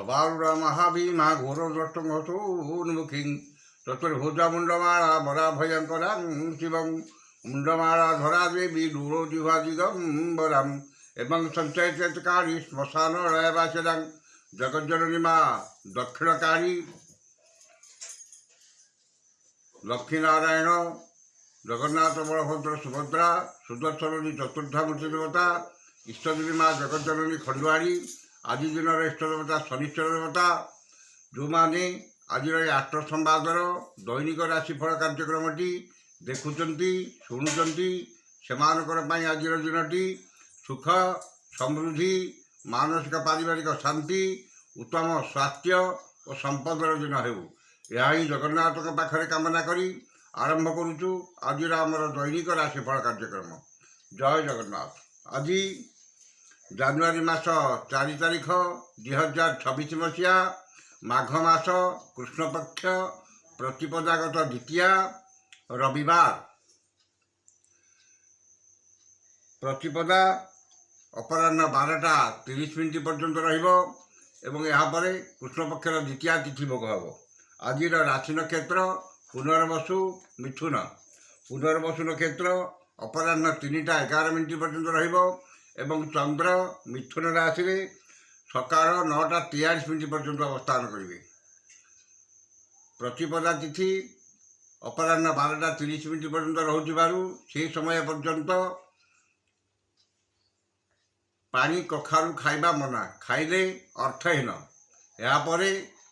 ସଭାରୂଢ଼ ମହାଭୀମା ଘୋର ଦ୍ରଷ୍ଟୋନ୍ମୁଖୀ ଚତୁର୍ଭୁଜା ମୁଣ୍ଡମାଳା ବରା ଭୟଙ୍କରାଂ ଶିବଂ ମୁଣ୍ଡମାଳା ଧରା ଦେବୀ ଦୂର ଜିହ୍ବା ଦିଗମ୍ବରାಂ ଏବଂ ସଞ୍ଚୟ କାଳୀ ଶ୍ମଶାନ ବାସିରାଂ ଜଗଜ୍ଜନନୀ ମା ଦକ୍ଷିଣକାଳୀ, ଲକ୍ଷ୍ମୀନାରାୟଣ, ଜଗନ୍ନାଥ, ବଳଭଦ୍ର, ସୁଭଦ୍ରା, ସୁଦର୍ଶନୀ ଚତୁର୍ଦ୍ଧାମୂର୍ତ୍ତି ଦେବତା, ଇଷ୍ଟଦେବୀ ମା ଜଗଜ୍ଜନନୀ ଖଣ୍ଡୁଆଳି, ଆଜି ଦିନର ଇଷ୍ଟ ଦେବତା ଶନିଶ୍ଚର ଦେବତା। ଯେଉଁମାନେ ଆଜିର ଏ ଆଷ୍ଟ୍ର ସମ୍ବାଦର ଦୈନିକ ରାଶିଫଳ କାର୍ଯ୍ୟକ୍ରମଟି ଦେଖୁଛନ୍ତି, ଶୁଣୁଛନ୍ତି, ସେମାନଙ୍କର ପାଇଁ ଆଜିର ଦିନଟି ସୁଖ ସମୃଦ୍ଧି, ମାନସିକ ପାରିବାରିକ ଶାନ୍ତି, ଉତ୍ତମ ସ୍ୱାସ୍ଥ୍ୟ ଓ ସମ୍ପଦର ଦିନ ହେଉ, ଏହା ହିଁ ଜଗନ୍ନାଥଙ୍କ ପାଖରେ କାମନା କରି ଆରମ୍ଭ କରୁଛୁ ଆଜିର ଆମର ଦୈନିକ ରାଶିଫଳ କାର୍ଯ୍ୟକ୍ରମ। ଜୟ ଜଗନ୍ନାଥ। ଆଜି ଜାନୁଆରୀ ମାସ 4 ତାରିଖ, 2026 ମସିହା, ମାଘ ମାସ, କୃଷ୍ଣପକ୍ଷ, ପ୍ରତିପଦାଗତ ଦ୍ୱିତୀୟା, ରବିବାର। ପ୍ରତିପଦା ଅପରାହ୍ନ 12ଟା 30 ମିନିଟ୍ ପର୍ଯ୍ୟନ୍ତ ରହିବ ଏବଂ ଏହାପରେ କୃଷ୍ଣପକ୍ଷର ଦ୍ୱିତୀୟା ତିଥି ଭୋଗ ହେବ। ଆଜିର ରାଶି ନକ୍ଷତ୍ର ପୁନର୍ବସୁ, ମିଥୁନ। ପୁନର୍ବସୁ ନକ୍ଷତ୍ର ଅପରାହ୍ନ 3ଟା 11 ମିନିଟ୍ ପର୍ଯ୍ୟନ୍ତ ରହିବ ଏବଂ ଚନ୍ଦ୍ର ମିଥୁନ ରାଶିରେ ସକାଳ 9ଟା 43 ମିନିଟ୍ ପର୍ଯ୍ୟନ୍ତ ଅବସ୍ଥାନ କରିବେ। ପ୍ରତିପଦା ତିଥି ଅପରାହ୍ନ 12ଟା 30 ମିନିଟ୍ ପର୍ଯ୍ୟନ୍ତ ରହୁଥିବାରୁ ସେହି ସମୟ ପର୍ଯ୍ୟନ୍ତ ପାଣି କଖାରୁ ଖାଇବା ମନା, ଖାଇଲେ ଅର୍ଥହୀନ। ଏହାପରେ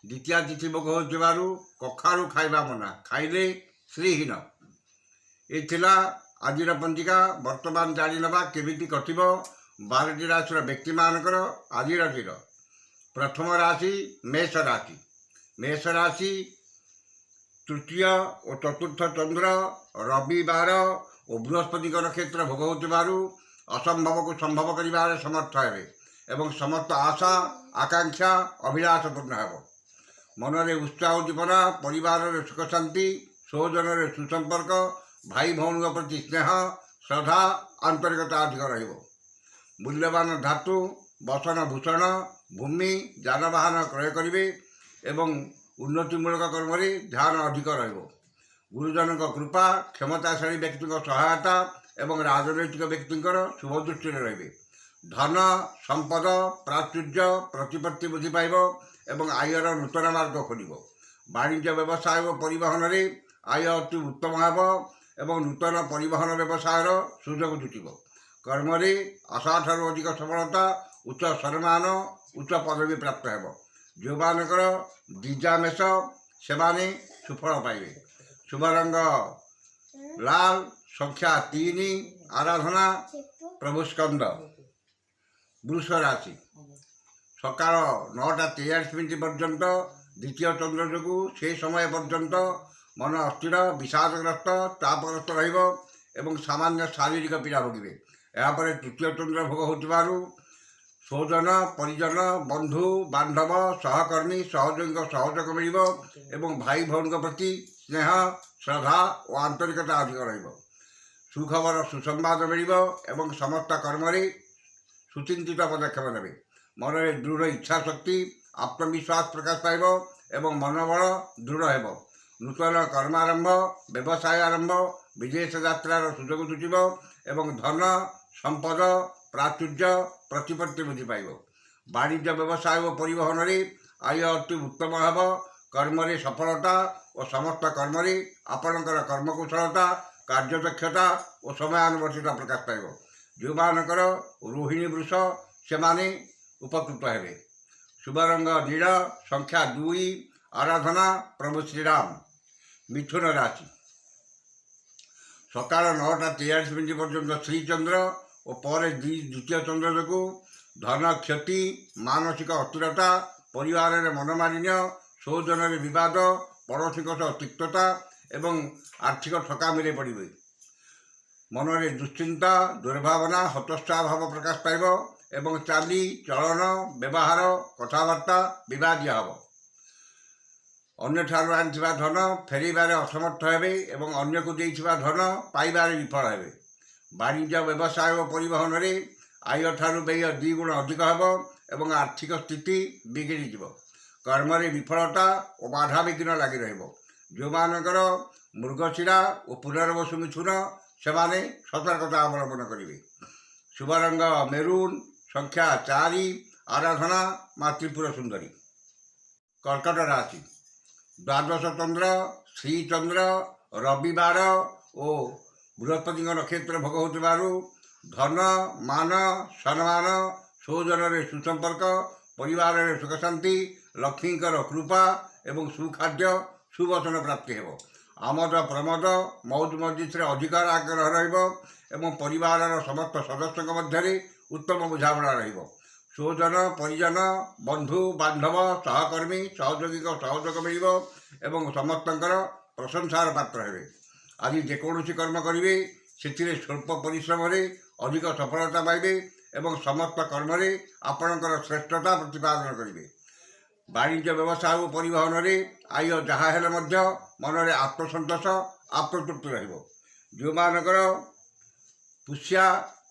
ଦ୍ୱିତୀୟା ତିଥି ଭୋଗ ହେଉଥିବାରୁ କଖାରୁ ଖାଇବା ମନା, ଖାଇଲେ ଶ୍ରୀହୀନ। ଏ ଥିଲା ଆଜିର ପଞ୍ଜିକା। ବର୍ତ୍ତମାନ ଜାଣିନେବା କେମିତି କଟିବ 12ଟି ରାଶିର ବ୍ୟକ୍ତିମାନଙ୍କର ଆଜିର ଦିନ। ପ୍ରଥମ ରାଶି ମେଷ ରାଶି। ମେଷ ରାଶି, ତୃତୀୟ ଓ ଚତୁର୍ଥ ଚନ୍ଦ୍ର, ରବିବାର ଓ ବୃହସ୍ପତିଙ୍କ ନକ୍ଷତ୍ର ଭୋଗ ହେଉଥିବାରୁ ଅସମ୍ଭବକୁ ସମ୍ଭବ କରିବାରେ ସମର୍ଥ ହେବେ ଏବଂ ସମସ୍ତ ଆଶା, ଆକାଂକ୍ଷା, ଅଭିଳାଷ ପୂର୍ଣ୍ଣ ହେବ। ମନରେ ଉତ୍ସାହ, ଉଦ୍ଦୀପନା, ପରିବାରରେ ସୁଖ ଶାନ୍ତି, ସ୍ୱଜନରେ ସୁସମ୍ପର୍କ, ଭାଇ ଭଉଣୀଙ୍କ ପ୍ରତି ସ୍ନେହ, ଶ୍ରଦ୍ଧା, ଆନ୍ତରିକତା ଅଧିକ ରହିବ। ମୂଲ୍ୟବାନ ଧାତୁ, ବସନ ଭୂଷଣ, ଭୂମି, ଯାନବାହନ କ୍ରୟ କରିବେ ଏବଂ ଉନ୍ନତିମୂଳକ କର୍ମରେ ଧ୍ୟାନ ଅଧିକ ରହିବ। ଗୁରୁଜନଙ୍କ କୃପା, କ୍ଷମତାଶାଳୀ ବ୍ୟକ୍ତିଙ୍କ ସହାୟତା ଏବଂ ରାଜନୈତିକ ବ୍ୟକ୍ତିଙ୍କର ଶୁଭ ଦୃଷ୍ଟିରେ ରହିବେ। ଧନ, ସମ୍ପଦ, ପ୍ରାଚୁର୍ଯ୍ୟ, ପ୍ରତିପତ୍ତି ବୃଦ୍ଧି ପାଇବ ଏବଂ ଆୟର ନୂତନ ମାର୍ଗ ଖୋଲିବ। ବାଣିଜ୍ୟ, ବ୍ୟବସାୟ ଓ ପରିବହନରେ ଆୟ ଅତି ଉତ୍ତମ ହେବ ଏବଂ ନୂତନ ପରିବହନ ବ୍ୟବସାୟର ସୁଯୋଗ ଜୁଟିବ। କର୍ମରେ ଆଶାଠାରୁ ଅଧିକ ସଫଳତା, ଉଚ୍ଚ ସମ୍ମାନ, ଉଚ୍ଚ ପଦବୀ ପ୍ରାପ୍ତ ହେବ। ଯେଉଁମାନଙ୍କର ଦ୍ୱିଜା ମେଷ, ସେମାନେ ସୁଫଳ ପାଇବେ। ଶୁଭ ରଙ୍ଗ ଲାଲ, ସଂଖ୍ୟା 3, ଆରାଧନା ପ୍ରଭୁ ସ୍କନ୍ଦ। ବୃଷ ରାଶି, ସକାଳ 9ଟା 43 ମିନିଟ୍ ପର୍ଯ୍ୟନ୍ତ ଦ୍ୱିତୀୟ ଚନ୍ଦ୍ର ଯୋଗୁଁ ସେ ସମୟ ପର୍ଯ୍ୟନ୍ତ ମନ ଅସ୍ଥିର, ବିଷାଦଗ୍ରସ୍ତ, ଚାପଗ୍ରସ୍ତ ରହିବ ଏବଂ ସାମାନ୍ୟ ଶାରୀରିକ ପୀଡ଼ା ଭୋଗିବେ। ଏହାପରେ ତୃତୀୟ ଚନ୍ଦ୍ର ଭୋଗ ହେଉଥିବାରୁ ସ୍ୱଜନ, ପରିଜନ, ବନ୍ଧୁ ବାନ୍ଧବ, ସହକର୍ମୀ, ସହଯୋଗୀଙ୍କ ସହଯୋଗ ମିଳିବ ଏବଂ ଭାଇ ଭଉଣୀଙ୍କ ପ୍ରତି ସ୍ନେହ, ଶ୍ରଦ୍ଧା ଓ ଆନ୍ତରିକତା ଅଧିକ ରହିବ। ସୁଖବର, ସୁସମ୍ବାଦ ମିଳିବ ଏବଂ ସମସ୍ତ କର୍ମରେ ସୁଚିନ୍ତିତ ପଦକ୍ଷେପ ନେବେ। ମନରେ ଦୃଢ଼ ଇଚ୍ଛା ଶକ୍ତି, ଆତ୍ମବିଶ୍ୱାସ ପ୍ରକାଶ ପାଇବ ଏବଂ ମନୋବଳ ଦୃଢ଼ ହେବ। ନୂତନ କର୍ମାରମ୍ଭ, ବ୍ୟବସାୟ ଆରମ୍ଭ, ବିଦେଶ ଯାତ୍ରାର ସୁଯୋଗ ଜୁଟିବ ଏବଂ ଧନ, ସମ୍ପଦ, ପ୍ରାଚୁର୍ଯ୍ୟ, ପ୍ରତିପତ୍ତି ବୃଦ୍ଧି ପାଇବ। ବାଣିଜ୍ୟ, ବ୍ୟବସାୟ ଓ ପରିବହନରେ ଆୟ ଅତି ଉତ୍ତମ ହେବ। କର୍ମରେ ସଫଳତା ଓ ସମସ୍ତ କର୍ମରେ ଆପଣଙ୍କର କର୍ମକୁଶଳତା, କାର୍ଯ୍ୟଦକ୍ଷତା ଓ ସମୟାନୁବର୍ତ୍ତିତା ପ୍ରକାଶ ପାଇବ। ଯେଉଁମାନଙ୍କର ରୋହିଣୀ ବୃଷ, ସେମାନେ ଉପକୃତ ହେବେ। ଶୁଭ ରଙ୍ଗ ନୀଳ, ସଂଖ୍ୟା 2, ଆରାଧନା ପ୍ରଭୁ ଶ୍ରୀରାମ। ମିଥୁନ ରାଶି, ସକାଳ 9ଟା 43 ମିନିଟ୍ ପର୍ଯ୍ୟନ୍ତ ଶ୍ରୀଚନ୍ଦ୍ର ଓ ପରେ ଦ୍ୱିତୀୟ ଚନ୍ଦ୍ର ଯୋଗୁଁ ଧନ କ୍ଷତି, ମାନସିକ ଅସ୍ଥିରତା, ପରିବାରରେ ମନୋମାଳିନ୍ୟ, ସ୍ୱଜନରେ ବିବାଦ, ପଡ଼ୋଶୀଙ୍କ ସହ ତିକ୍ତତା ଏବଂ ଆର୍ଥିକ ଠକାମିରେ ପଡ଼ିବେ। ମନରେ ଦୁଶ୍ଚିନ୍ତା, ଦୁର୍ଭାବନା, ହତୋତ୍ସାହ ଭାବ ପ୍ରକାଶ ପାଇବ ଏବଂ ଚାଲି ଚଳନ, ବ୍ୟବହାର, କଥାବାର୍ତ୍ତା ବିବାଦୀୟ ହେବ। ଅନ୍ୟଠାରୁ ଆଣିଥିବା ଧନ ଫେରିବାରେ ଅସମର୍ଥ ହେବେ ଏବଂ ଅନ୍ୟକୁ ଦେଇଥିବା ଧନ ପାଇବାରେ ବିଫଳ ହେବେ। ବାଣିଜ୍ୟ, ବ୍ୟବସାୟ ଓ ପରିବହନରେ ଆୟଠାରୁ ବ୍ୟୟ ଦ୍ୱିଗୁଣ ଅଧିକ ହେବ ଏବଂ ଆର୍ଥିକ ସ୍ଥିତି ବିଗିଡ଼ିଯିବ। କର୍ମରେ ବିଫଳତା ଓ ବାଧାବିଘ୍ନ ଲାଗି ରହିବ। ଯେଉଁମାନଙ୍କର ମୃଗଶିରା ଓ ପୁନର୍ବସୁ ମିଥୁନ, ସେମାନେ ସତର୍କତା ଅବଲମ୍ବନ କରିବେ। ଶୁଭ ରଙ୍ଗ ମେରୁନ୍, ସଂଖ୍ୟା 4, ଆରାଧନା ମା ତ୍ରିପୁର ସୁନ୍ଦରୀ। କର୍କଟ ରାଶି। ଦ୍ୱାଦଶ ଚନ୍ଦ୍ର, ଶ୍ରୀଚନ୍ଦ୍ର, ରବିବାର ଓ ବୃହସ୍ପତିଙ୍କ ନକ୍ଷତ୍ର ଭୋଗ ହେଉଥିବାରୁ ଧନ, ମାନ, ସମ୍ମାନ, ସ୍ୱଜନରେ ସୁସମ୍ପର୍କ, ପରିବାରରେ ସୁଖଶାନ୍ତି, ଲକ୍ଷ୍ମୀଙ୍କର କୃପା ଏବଂ ସୁଖାଦ୍ୟ, ସୁବଚନ ପ୍ରାପ୍ତି ହେବ। ଆମୋଦ ପ୍ରମୋଦ, ମୌଜ ମଜଲିସରେ ଅଧିକ ଆଗ୍ରହ ରହିବ ଏବଂ ପରିବାରର ସମସ୍ତ ସଦସ୍ୟଙ୍କ ମଧ୍ୟରେ ଉତ୍ତମ ବୁଝାମଣା ରହିବ। ସ୍ୱଜନ, ପରିଜନ, ବନ୍ଧୁ ବାନ୍ଧବ, ସହକର୍ମୀ, ସହଯୋଗୀଙ୍କ ସହଯୋଗ ମିଳିବ ଏବଂ ସମସ୍ତଙ୍କର ପ୍ରଶଂସାର ପାତ୍ର ହେବେ। ଆଜି ଯେକୌଣସି କର୍ମ କରିବେ, ସେଥିରେ ସ୍ୱଳ୍ପ ପରିଶ୍ରମରେ ଅଧିକ ସଫଳତା ପାଇବେ ଏବଂ ସମସ୍ତ କର୍ମରେ ଆପଣଙ୍କର ଶ୍ରେଷ୍ଠତା ପ୍ରତିପାଦନ କରିବେ। ବାଣିଜ୍ୟ, ବ୍ୟବସାୟ ଓ ପରିବହନରେ ଆୟ ଯାହା ହେଲେ ମଧ୍ୟ ମନରେ ଆତ୍ମସନ୍ତୋଷ, ଆତ୍ମତୃପ୍ତି ରହିବ। ଯେଉଁମାନଙ୍କର ପୁଷ୍ୟା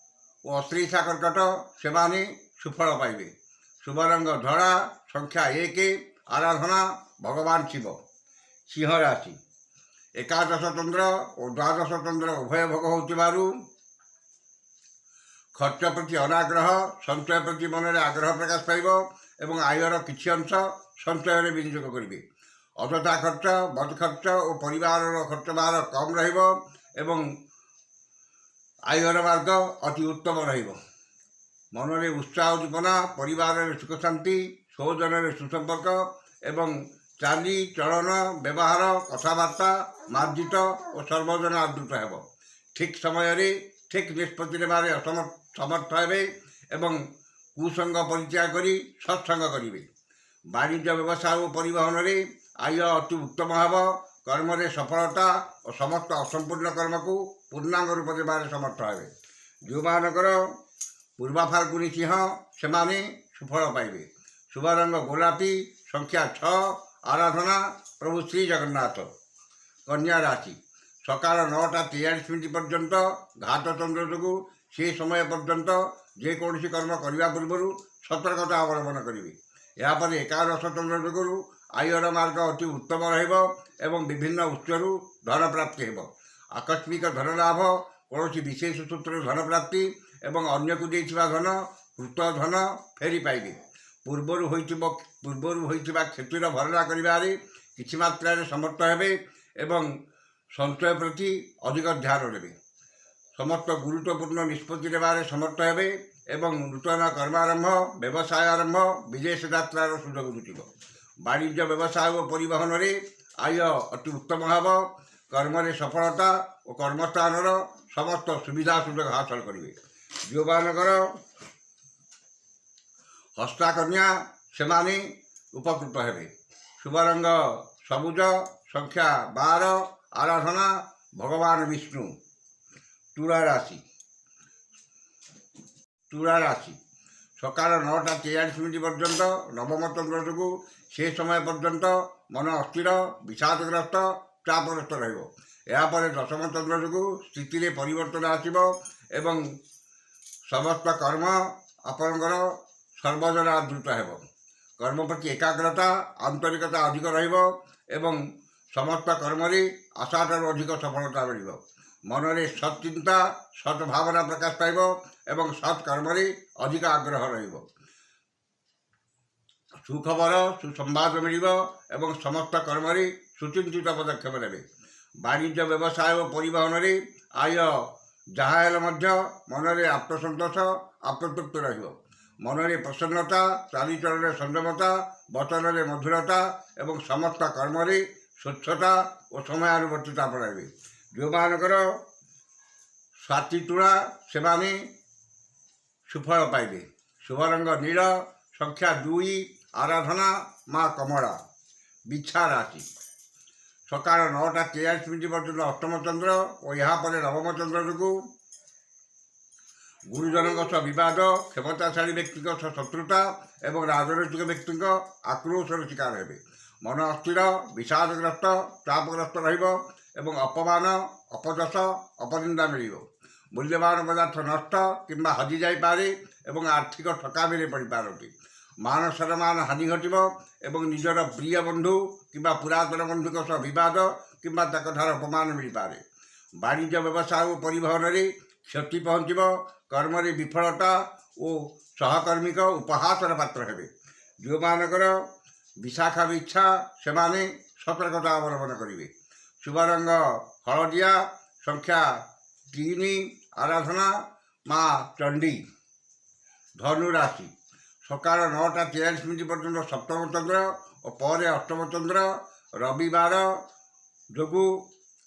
ଓ ଅଶ୍ଳେଷା କର୍କଟ, ସେମାନେ ସୁଫଳ ପାଇବେ। ଶୁଭ ରଙ୍ଗ ଧଳା, ସଂଖ୍ୟା 1, ଆରାଧନା ଭଗବାନ ଶିବ। ସିଂହ ରାଶି। ଏକାଦଶ ଚନ୍ଦ୍ର ଓ ଦ୍ୱାଦଶ ଚନ୍ଦ୍ର ଉଭୟ ଭୋଗ ହେଉଥିବାରୁ ଖର୍ଚ୍ଚ ପ୍ରତି ଅନାଗ୍ରହ, ସଞ୍ଚୟ ପ୍ରତି ମନରେ ଆଗ୍ରହ ପ୍ରକାଶ ପାଇବ ଏବଂ ଆୟର କିଛି ଅଂଶ ସଞ୍ଚୟରେ ବିନିଯୋଗ କରିବେ। ଅଯଥା ଖର୍ଚ୍ଚ, ବଦ ଖର୍ଚ୍ଚ ଓ ପରିବାରର ଖର୍ଚ୍ଚ ଭାର କମ୍ ରହିବ ଏବଂ ଆୟର ମାର୍ଗ ଅତି ଉତ୍ତମ ରହିବ। ମନରେ ଉତ୍ସାହ, ଉଦ୍ଦୀପନା, ପରିବାରରେ ସୁଖଶାନ୍ତି, ସ୍ୱଜନରେ ସୁସମ୍ପର୍କ ଏବଂ ଚାଲି ଚଳନ, ବ୍ୟବହାର, କଥାବାର୍ତ୍ତା ମାର୍ଜିତ ଓ ସର୍ବଜନ ଆଦୃତ ହେବ। ଠିକ୍ ସମୟରେ ଠିକ୍ ନିଷ୍ପତ୍ତି ନେବାରେ ସମର୍ଥ ହେବେ ଏବଂ କୁସଙ୍ଗ ପରିତ୍ୟାଗ କରି ସତ୍ସଙ୍ଗ କରିବେ। ବାଣିଜ୍ୟ, ବ୍ୟବସାୟ ଓ ପରିବହନରେ ଆୟ ଅତି ଉତ୍ତମ ହେବ। କର୍ମରେ ସଫଳତା ଓ ସମସ୍ତ ଅସମ୍ପୂର୍ଣ୍ଣ କର୍ମକୁ ପୂର୍ଣ୍ଣାଙ୍ଗ ରୂପ ଦେବାରେ ସମର୍ଥ ହେବେ। ଯେଉଁମାନଙ୍କର ପୂର୍ବା ଫାଲ୍ଗୁନୀ ସିଂହ, ସେମାନେ ସୁଫଳ ପାଇବେ। ଶୁଭ ରଙ୍ଗ ଗୋଲାପୀ, ସଂଖ୍ୟା 6, ଆରାଧନା ପ୍ରଭୁ ଶ୍ରୀ ଜଗନ୍ନାଥ। କନ୍ୟା ରାଶି। ସକାଳ 9ଟା 43 ମିନିଟ୍ ପର୍ଯ୍ୟନ୍ତ ଘାତ ଚନ୍ଦ୍ର ଯୋଗୁଁ ସେ ସମୟ ପର୍ଯ୍ୟନ୍ତ ଯେକୌଣସି କର୍ମ କରିବା ପୂର୍ବରୁ ସତର୍କତା ଅବଲମ୍ବନ କରିବେ। ଏହାପରେ ଏକାଦଶ ଚନ୍ଦ୍ର ଯୋଗୁଁ ଆୟର ମାର୍ଗ ଅତି ଉତ୍ତମ ରହିବ ଏବଂ ବିଭିନ୍ନ ଉତ୍ସରୁ ଧନ ପ୍ରାପ୍ତି ହେବ। ଆକସ୍ମିକ ଧନ ଲାଭ, କୌଣସି ବିଶେଷ ସୂତ୍ରରୁ ଧନ ପ୍ରାପ୍ତି ଏବଂ ଅନ୍ୟକୁ ଦେଇଥିବା ଧନ, ହୃତ ଧନ ଫେରି ପାଇବେ। ପୂର୍ବରୁ ହୋଇଥିବା କ୍ଷତିର ଭରଣା କରିବାରେ କିଛି ମାତ୍ରାରେ ସମର୍ଥ ହେବେ ଏବଂ ସଞ୍ଚୟ ପ୍ରତି ଅଧିକ ଧ୍ୟାନ ଦେବେ। ସମସ୍ତ ଗୁରୁତ୍ୱପୂର୍ଣ୍ଣ ନିଷ୍ପତ୍ତି ନେବାରେ ସମର୍ଥ ହେବେ ଏବଂ ନୂତନ କର୍ମାରମ୍ଭ, ବ୍ୟବସାୟ ଆରମ୍ଭ, ବିଦେଶ ଯାତ୍ରାର ସୁଯୋଗ ଜୁଟିବ। ବାଣିଜ୍ୟ, ବ୍ୟବସାୟ ଓ ପରିବହନରେ ଆୟ ଅତି ଉତ୍ତମ ହେବ। କର୍ମରେ ସଫଳତା ଓ କର୍ମସ୍ଥାନର ସମସ୍ତ ସୁବିଧା ସୁଯୋଗ ହାସଲ କରିବେ। ଯେଉଁମାନଙ୍କର ହସ୍ତାକନ୍ୟା, ସେମାନେ ଉପକୃତ ହେବେ। ଶୁଭ ରଙ୍ଗ ସବୁଜ, ସଂଖ୍ୟା 12, ଆରାଧନା ଭଗବାନ ବିଷ୍ଣୁ। ତୁଳା ରାଶି। ତୁଳା ରାଶି। ସକାଳ 9ଟା 43 ମିନିଟ୍ ପର୍ଯ୍ୟନ୍ତ ନବମ ଚନ୍ଦ୍ର ଯୋଗୁଁ ସେ ସମୟ ପର୍ଯ୍ୟନ୍ତ ମନ ଅସ୍ଥିର, ବିଷାଦଗ୍ରସ୍ତ, ଚାପଗ୍ରସ୍ତ ରହିବ। ଏହାପରେ ଦଶମ ଚନ୍ଦ୍ର ଯୋଗୁଁ ସ୍ଥିତିରେ ପରିବର୍ତ୍ତନ ଆସିବ ଏବଂ ସମସ୍ତ କର୍ମ ଆପଣଙ୍କର ସର୍ବଜନ ଆଦୃତ ହେବ। କର୍ମ ପ୍ରତି ଏକାଗ୍ରତା, ଆନ୍ତରିକତା ଅଧିକ ରହିବ ଏବଂ ସମସ୍ତ କର୍ମରେ ଆଶାଠାରୁ ଅଧିକ ସଫଳତା ମିଳିବ। ମନରେ ସତ୍ ଚିନ୍ତା, ସତ୍ ଭାବନା ପ୍ରକାଶ ପାଇବ ଏବଂ ସତ୍ କର୍ମରେ ଅଧିକ ଆଗ୍ରହ ରହିବ। ସୁଖବର, ସୁସମ୍ବାଦ ମିଳିବ ଏବଂ ସମସ୍ତ କର୍ମରେ ସୁଚିନ୍ତିତ ପଦକ୍ଷେପ ନେବେ। ବାଣିଜ୍ୟ, ବ୍ୟବସାୟ ଓ ପରିବହନରେ ଆୟ ଯାହା ହେଲେ ମଧ୍ୟ ମନରେ ଆତ୍ମସନ୍ତୋଷ, ଆତ୍ମତୃପ୍ତି ରହିବ। ମନରେ ପ୍ରସନ୍ନତା, ଚାଲିଚଳନରେ ସଂଯମତା, ବଚନରେ ମଧୁରତା ଏବଂ ସମସ୍ତ କର୍ମରେ ସ୍ୱଚ୍ଛତା ଓ ସମୟାନୁବର୍ତ୍ତିତା ଆପଣାଇବେ। ଯେଉଁମାନଙ୍କର ସ୍ୱାତି ତୁଳା, ସେମାନେ ସୁଫଳ ପାଇବେ। ଶୁଭ ରଙ୍ଗ ନୀଳ, ସଂଖ୍ୟା 2, ଆରାଧନା ମା କମଳା। ବିଛା ରାଶି। ସକାଳ 9ଟା 43 ମିନିଟ୍ ପର୍ଯ୍ୟନ୍ତ ଅଷ୍ଟମ ଚନ୍ଦ୍ର ଓ ଏହାପରେ ନବମ ଚନ୍ଦ୍ର ଯୋଗୁଁ ଗୁରୁଜନଙ୍କ ସହ ବିବାଦ, କ୍ଷମତାଶାଳୀ ବ୍ୟକ୍ତିଙ୍କ ସହ ଶତ୍ରୁତା ଏବଂ ରାଜନୈତିକ ବ୍ୟକ୍ତିଙ୍କ ଆକ୍ରୋଶର ଶିକାର ହେବେ। ମନ ଅସ୍ଥିର, ବିଷାଦଗ୍ରସ୍ତ, ଚାପଗ୍ରସ୍ତ ରହିବ ଏବଂ ଅପମାନ, ଅପଯଶ, ଅପନିନ୍ଦା ମିଳିବ। ମୂଲ୍ୟବାନ ପଦାର୍ଥ ନଷ୍ଟ କିମ୍ବା ହଜି ଯାଇପାରେ ଏବଂ ଆର୍ଥିକ ଠକାମିରେ ପଡ଼ିପାରନ୍ତି। ମାନ ସମ୍ମାନ ହାନି ଘଟିବ ଏବଂ ନିଜର ପ୍ରିୟ ବନ୍ଧୁ କିମ୍ବା ପୁରାତନ ବନ୍ଧୁଙ୍କ ସହ ବିବାଦ କିମ୍ବା ତାଙ୍କଠାରୁ ଅପମାନ ମିଳିପାରେ। ବାଣିଜ୍ୟ, ବ୍ୟବସାୟ ଓ ପରିବହନରେ କ୍ଷତି ପହଞ୍ଚିବ। କର୍ମରେ ବିଫଳତା ଓ ସହକର୍ମୀଙ୍କ ଉପହାସର ପାତ୍ର ହେବେ। ଯେଉଁମାନଙ୍କର ବିଶାଖା, ବିଛା, ସେମାନେ ସତର୍କତା ଅବଲମ୍ବନ କରିବେ। ଶୁଭ ରଙ୍ଗ ହଳଦିଆ, ସଂଖ୍ୟା 3, ଆରାଧନା ମା ଚଣ୍ଡୀ। ଧନୁ ରାଶି, ସକାଳ 9ଟା 43 ମିନିଟ୍ ପର୍ଯ୍ୟନ୍ତ ସପ୍ତମ ଚନ୍ଦ୍ର ଓ ପରେ ଅଷ୍ଟମ ଚନ୍ଦ୍ର, ରବିବାର ଯୋଗୁଁ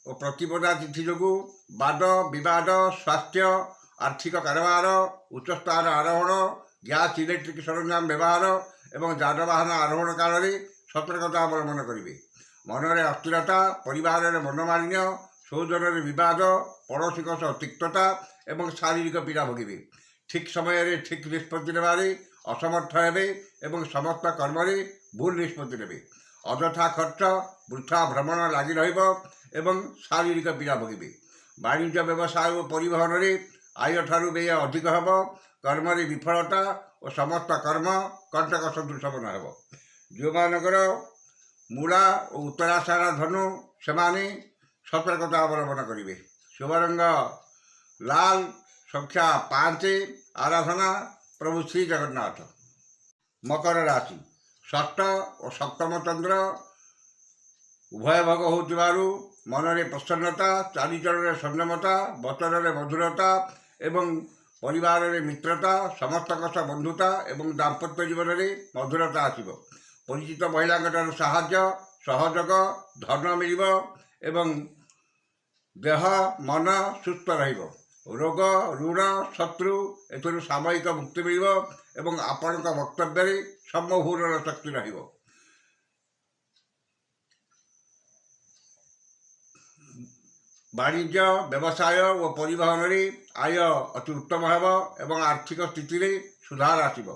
ଓ ପ୍ରତିପଦା ତିଥି ଯୋଗୁଁ ବାଦ ବିବାଦ, ସ୍ୱାସ୍ଥ୍ୟ, ଆର୍ଥିକ କାରବାର, ଉଚ୍ଚସ୍ଥାନ ଆରୋହଣ, ଗ୍ୟାସ୍, ଇଲେକ୍ଟ୍ରିକ୍ ସରଞ୍ଜାମ ବ୍ୟବହାର ଏବଂ ଯାନବାହନ ଆରୋହଣ କାଳରେ ସତର୍କତା ଅବଲମ୍ବନ କରିବେ। ମନରେ ଅସ୍ଥିରତା, ପରିବାରରେ ମନୋମାଳିନ୍ୟ, ସୌଜନରେ ବିବାଦ, ପଡ଼ୋଶୀଙ୍କ ସହ ତିକ୍ତତା ଏବଂ ଶାରୀରିକ ପୀଡ଼ା ଭୋଗିବେ। ଠିକ୍ ସମୟରେ ଠିକ୍ ନିଷ୍ପତ୍ତି ନେବାରେ ଅସମର୍ଥ ହେବେ ଏବଂ ସମସ୍ତ କର୍ମରେ ଭୁଲ ନିଷ୍ପତ୍ତି ନେବେ। ଅଯଥା ଖର୍ଚ୍ଚ, ବୃଥା ଭ୍ରମଣ ଲାଗି ରହିବ ଏବଂ ଶାରୀରିକ ପୀଡ଼ା ଭୋଗିବେ। ବାଣିଜ୍ୟ, ବ୍ୟବସାୟ ଓ ପରିବହନରେ ଆୟଠାରୁ ବ୍ୟୟ ଅଧିକ ହେବ। କର୍ମରେ ବିଫଳତା ଓ ସମସ୍ତ କର୍ମ କଣ୍ଟକ ସଦୃଶ ମନେ ହେବ। ଯେଉଁମାନଙ୍କର ମୂଳା ଓ ଉତ୍ତରାଷାଢ଼ ଧନୁ, ସେମାନେ ସତର୍କତା ଅବଲମ୍ବନ କରିବେ। ଶୁଭରଙ୍ଗ ଲାଲ, ସଂଖ୍ୟା 5, ଆରାଧନା ପ୍ରଭୁ ଶ୍ରୀ ଜଗନ୍ନାଥ। ମକର ରାଶି, ଷଷ୍ଠ ଓ ସପ୍ତମ ଚନ୍ଦ୍ର ଉଭୟ ଭୋଗ ହେଉଥିବାରୁ ମନରେ ପ୍ରସନ୍ନତା, ଚାଲିଚଳନରେ ସଂଯମତା, ବଚନରେ ମଧୁରତା ଏବଂ ପରିବାରରେ ମିତ୍ରତା, ସମସ୍ତଙ୍କ ସହ ବନ୍ଧୁତା ଏବଂ ଦାମ୍ପତ୍ୟ ଜୀବନରେ ମଧୁରତା ଆସିବ। ପରିଚିତ ମହିଳାଙ୍କ ଠାରୁ ସାହାଯ୍ୟ, ସହଯୋଗ, ଧନ ମିଳିବ ଏବଂ ଦେହ ମନ ସୁସ୍ଥ ରହିବ। ରୋଗ, ଋଣ, ଶତ୍ରୁ ଏଥିରୁ ସାମୟିକ ମୁକ୍ତି ମିଳିବ ଏବଂ ଆପଣଙ୍କ ବକ୍ତବ୍ୟରେ ସମ୍ମୋହନର ଶକ୍ତି ରହିବ। ବାଣିଜ୍ୟ, ବ୍ୟବସାୟ ଓ ପରିବହନରେ ଆୟ ଅତି ଉତ୍ତମ ହେବ ଏବଂ ଆର୍ଥିକ ସ୍ଥିତିରେ ସୁଧାର ଆସିବ।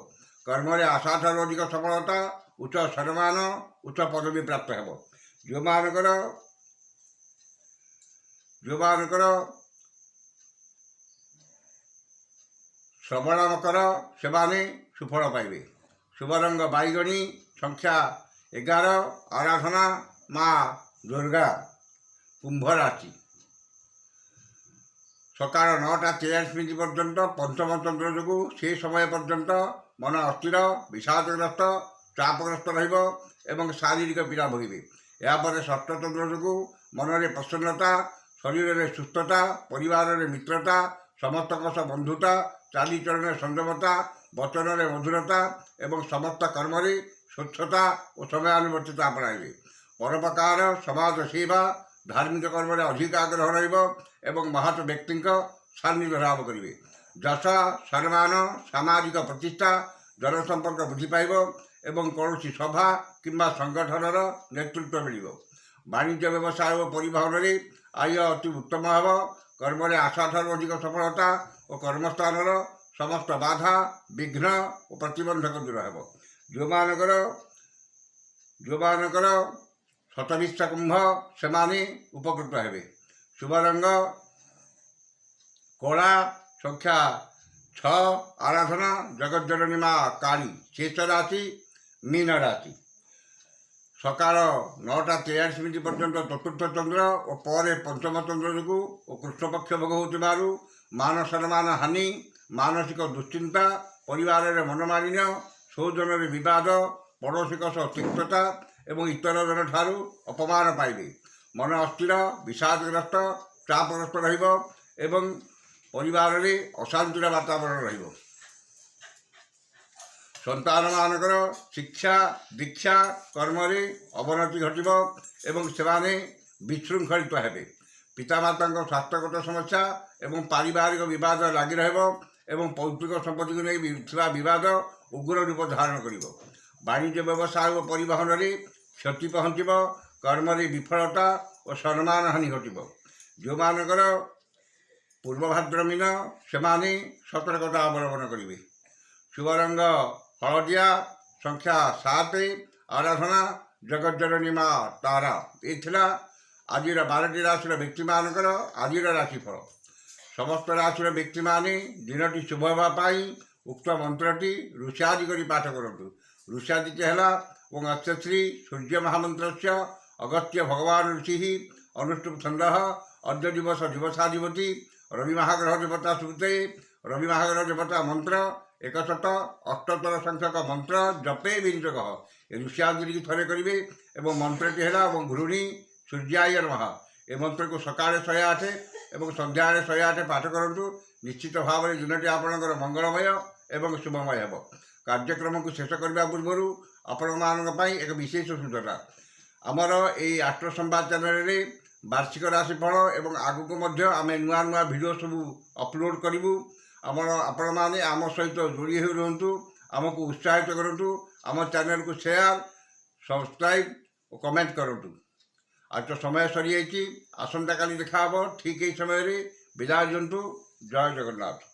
କର୍ମରେ ଆଶାଠାରୁ ଅଧିକ ସଫଳତା, ଉଚ୍ଚ ସମ୍ମାନ, ଉଚ୍ଚ ପଦବୀ ପ୍ରାପ୍ତ ହେବ। ଯେଉଁମାନଙ୍କର ଶ୍ରବଣ ମକର, ସେମାନେ ସୁଫଳ ପାଇବେ। ଶୁଭରଙ୍ଗ ବାଇଗଣୀ, ସଂଖ୍ୟା 11, ଆରାଧନା ମା ଦୁର୍ଗା। କୁମ୍ଭ ରାଶି, ସକାଳ 9ଟା 43 ମିନିଟ୍ ପର୍ଯ୍ୟନ୍ତ ପଞ୍ଚମ ଚନ୍ଦ୍ର ଯୋଗୁଁ ସେ ସମୟ ପର୍ଯ୍ୟନ୍ତ ମନ ଅସ୍ଥିର, ବିଷାଦଗ୍ରସ୍ତ, ଚାପଗ୍ରସ୍ତ ରହିବ ଏବଂ ଶାରୀରିକ ପୀଡ଼ା ଭୋଗିବେ। ଏହାପରେ ଷଷ୍ଠ ଚନ୍ଦ୍ର ଯୋଗୁଁ ମନରେ ପ୍ରସନ୍ନତା, ଶରୀରରେ ସୁସ୍ଥତା, ପରିବାରରେ ମିତ୍ରତା, ସମସ୍ତଙ୍କ ସହ ବନ୍ଧୁତା, ଚାଲିଚଳନରେ ସଂଯମତା, ବଚନରେ ମଧୁରତା ଏବଂ ସମସ୍ତ କର୍ମରେ ସ୍ୱଚ୍ଛତା ଓ ସମୟାନୁବର୍ତ୍ତିତା ଆପଣାଇବେ। ପରୋପକାର, ସମାଜ ସେବା, ଧାର୍ମିକ କର୍ମରେ ଅଧିକ ଆଗ୍ରହ ରହିବ ଏବଂ ମହତ୍ ବ୍ୟକ୍ତିଙ୍କ ସାନ୍ନିଧ୍ୟ ଲାଭ କରିବେ। ଯଶ, ସମ୍ମାନ, ସାମାଜିକ ପ୍ରତିଷ୍ଠା, ଜନସମ୍ପର୍କ ବୃଦ୍ଧି ପାଇବ ଏବଂ କୌଣସି ସଭା କିମ୍ବା ସଂଗଠନର ନେତୃତ୍ୱ ମିଳିବ। ବାଣିଜ୍ୟ, ବ୍ୟବସାୟ ଓ ପରିବହନରେ ଆୟ ଅତି ଉତ୍ତମ ହେବ। କର୍ମରେ ଆଶାଠାରୁ ଅଧିକ ସଫଳତା ଓ କର୍ମସ୍ଥାନର ସମସ୍ତ ବାଧା, ବିଘ୍ନ ଓ ପ୍ରତିବନ୍ଧକ ଦୂର ହେବ। ଯେଉଁମାନଙ୍କର ଶତଭିଷା କୁମ୍ଭ, ସେମାନେ ଉପକୃତ ହେବେ। ଶୁଭ ରଙ୍ଗ କଳା, ସଂଖ୍ୟା 6, ଆରାଧନା ଜଗତଜନନୀ ମା କାଳୀ। ଶେଷ ରାଶି ମୀନ ରାଶି, ସକାଳ 9ଟା 43 ମିନିଟ୍ ପର୍ଯ୍ୟନ୍ତ ଚତୁର୍ଥ ଚନ୍ଦ୍ର ଓ ପରେ ପଞ୍ଚମ ଚନ୍ଦ୍ର ଯୋଗୁଁ ଓ କୃଷ୍ଣପକ୍ଷ ଭୋଗ ହେଉଥିବାରୁ ମାନ ସମ୍ମାନ ହାନି, ମାନସିକ ଦୁଶ୍ଚିନ୍ତା, ପରିବାରରେ ମନୋମାଳିନ୍ୟ, ସୌଜନରେ ବିବାଦ, ପଡ଼ୋଶୀଙ୍କ ସହ ତିକ୍ତତା ଏବଂ ଇତର ଜନଠାରୁ ଅପମାନ ପାଇବେ। ମନ ଅସ୍ଥିର, ବିଷାଦଗ୍ରସ୍ତ, ଚାପଗ୍ରସ୍ତ ରହିବ ଏବଂ ପରିବାରରେ ଅଶାନ୍ତିର ବାତାବରଣ ରହିବ। ସନ୍ତାନମାନଙ୍କର ଶିକ୍ଷା ଦୀକ୍ଷା, କର୍ମରେ ଅବନତି ଘଟିବ ଏବଂ ସେମାନେ ବିଶୃଙ୍ଖଳିତ ହେବେ। ପିତାମାତାଙ୍କ ସ୍ୱାସ୍ଥ୍ୟଗତ ସମସ୍ୟା ଏବଂ ପାରିବାରିକ ବିବାଦ ଲାଗି ରହିବ ଏବଂ ପୈତୃକ ସମ୍ପତ୍ତିକୁ ନେଇ ଥିବା ବିବାଦ ଉଗ୍ର ରୂପ ଧାରଣ କରିବ। ବାଣିଜ୍ୟ, ବ୍ୟବସାୟ ଓ ପରିବହନରେ କ୍ଷତି ପହଞ୍ଚିବ। କର୍ମରେ ବିଫଳତା ଓ ସମ୍ମାନ ହାନି ଘଟିବ। ଯେଉଁମାନଙ୍କର ପୂର୍ବ ଭାଦ୍ର ମୀନ, ସେମାନେ ସତର୍କତା ଅବଲମ୍ବନ କରିବେ। ଶୁଭରଙ୍ଗ ହଳଦିଆ, ସଂଖ୍ୟା 7, ଆରାଧନା ଜଗତଜନନୀ ମା ତାରା। ଏ ଥିଲା ଆଜିର 12ଟି ରାଶିର ବ୍ୟକ୍ତିମାନଙ୍କର ଆଜିର ରାଶିଫଳ। ସମସ୍ତ ରାଶିର ବ୍ୟକ୍ତିମାନେ ଦିନଟି ଶୁଭ ହେବା ପାଇଁ ଉକ୍ତ ମନ୍ତ୍ରଟି ଋଷାଦି କରି ପାଠ କରନ୍ତୁ। ଋଷାଦିଟି ହେଲା ଓଁ ଅସ୍ୟ ଶ୍ରୀ ସୂର୍ଯ୍ୟ ମହାମନ୍ତ୍ରସ୍ୟ ଅଗସ୍ତ୍ୟ ଭଗବାନ ଋଷି ଅନୁଷ୍ଠୁପ ଛନ୍ଦଃ ଅଦ୍ୟ ଦିବସ ଦିବସାଧିପତି ରବି ମହାଗ୍ରହ ଦେବତା ଶ୍ରୁତେ ରବି ମହାଗ୍ରହ ଦେବତା ମନ୍ତ୍ର 178 ସଂଖ୍ୟକ ମନ୍ତ୍ର ଜପେ ବିନିଯୋଗ। ଏ ଋଷିଆଦିକି ଥରେ କରିବେ ଏବଂ ମନ୍ତ୍ରଟି ହେଲା ଏବଂ ଘୃଣୀ ସୂର୍ଯ୍ୟାୟ ନମଃ। ଏ ମନ୍ତ୍ରକୁ ସକାଳେ 108 ଏବଂ ସନ୍ଧ୍ୟାବେଳେ 108 ପାଠ କରନ୍ତୁ। ନିଶ୍ଚିତ ଭାବରେ ଦିନଟି ଆପଣଙ୍କର ମଙ୍ଗଳମୟ ଏବଂ ଶୁଭମୟ ହେବ। କାର୍ଯ୍ୟକ୍ରମକୁ ଶେଷ କରିବା ପୂର୍ବରୁ ଆପଣମାନଙ୍କ ପାଇଁ ଏକ ବିଶେଷ ସୂଚନା। ଆମର ଏଇ ଆଷ୍ଟ୍ରୋ ସମ୍ବାଦ ଚ୍ୟାନେଲରେ ବାର୍ଷିକ ରାଶିଫଳ ଏବଂ ଆଗକୁ ମଧ୍ୟ ଆମେ ନୂଆ ନୂଆ ଭିଡ଼ିଓ ସବୁ ଅପଲୋଡ଼ କରିବୁ। ଆମର ଆପଣମାନେ ଆମ ସହିତ ଯୋଡ଼ି ହୋଇ ରୁହନ୍ତୁ, ଆମକୁ ଉତ୍ସାହିତ କରନ୍ତୁ, ଆମ ଚ୍ୟାନେଲକୁ ସେୟାର, ସବସ୍କ୍ରାଇବ୍ ଓ କମେଣ୍ଟ କରନ୍ତୁ। ଆଜି ତ ସମୟ ସରିଯାଇଛି। ଆସନ୍ତାକାଲି ଦେଖା ହେବ ଠିକ୍ ଏଇ ସମୟରେ। ବିଦାୟ ଦିଅନ୍ତୁ। ଜୟ ଜଗନ୍ନାଥ।